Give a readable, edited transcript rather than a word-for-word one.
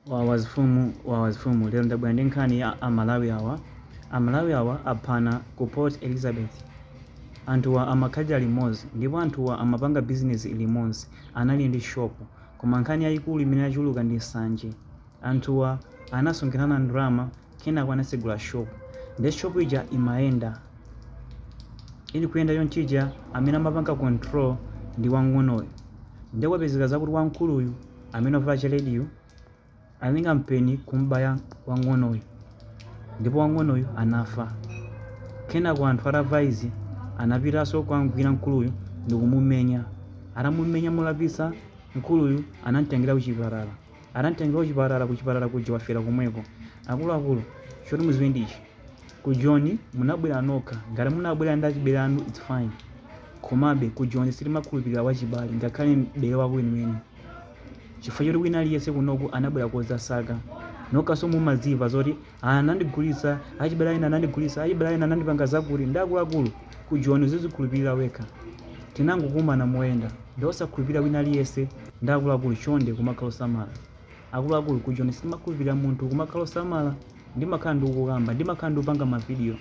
Wawa zifumu, wawa zifumu, lero ndabwera ndi nkhani ya Amalawi awa. Amalawi awa aphana ku Port Elizabeth. Anthuwa amakhalira limodzi ndipo anthuwa amapanga bizinesi limodzi, anali ndi shop. Koma nkhani yayikulu imene yachuluka ndi nsanje. Anthuwa anasonkhana ndalama kenako anatsegula shop. Nde shop ija imayenda. Ili kuyenda chonchija amene amapanga control ndi wang'onoyo. Nde kwapezeka zakuti wamkuluyu amene wavala cha red-yu anatenga mpeni kumbaya wang'onoyu ndipo wang'onoyu anafa. Kenako anthu atamva izi anapitanso kukamgwira mkuluyu ndikumumenya. Atamumenya molakwitsa mkuluyu anamtengera kuchipatala. Atamtengera kuchipatala, kuchipatala kuja wafera komweko. Akuluakulu choti mudziwe ndi ichi, ku Joni munabwera nokha, ngati munabwera ndi achibale anu it's fine. Komabe ku Joni sitimakhulupirira wachibale ngakhale m'bale wako weniweni. Chifukwa choti wina aliyense kunoku anabwera kodzasaka. Nokhanso mumadziva zoti anandigulitsa, achibale ena anandigulitsa, achibale ena anandipanga zakuti ndi akuluakulu ku Joni uzidzikhulupirira wekha. Tinangokumana moyenda ndi osakhulupirira wina aliyense ndi akuluakulu chonde kumakhala osamala. Akuluakulu ku Joni sitimakhulupirira munthu kumakhala osamala. Ndimakhala ndikukamba, ndimakhala ndikupanga mavidiyo.